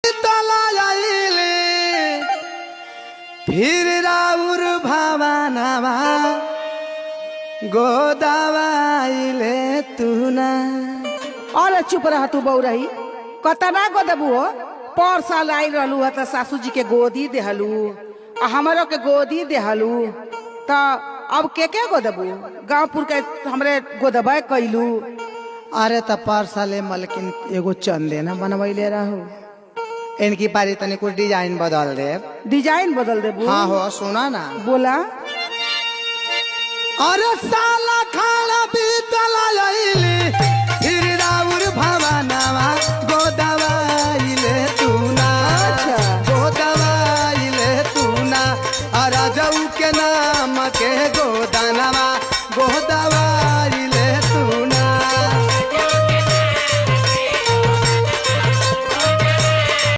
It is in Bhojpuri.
बीतल आइले फिर राउर भावनावा गोदावाइले तू ना। अरे चुप रह तू बौरही, कतना गोदबू हो? पर साल आई रहलू है त सासू जी के गोदी देहलू आ हमरो के गोदी देहलू, त अब के गोदबू? गांवपुर के हमरे गोदबे कैलू। अरे त पर साले मलकिन एगो चंदे ना बनवैले रहू, इनकी पारी तनी कुछ डिजाइन बदल दे। डिजाइन बदल देबू? हाँ हो, सुना ना। बोला। अरे साला खाना बीतल आइले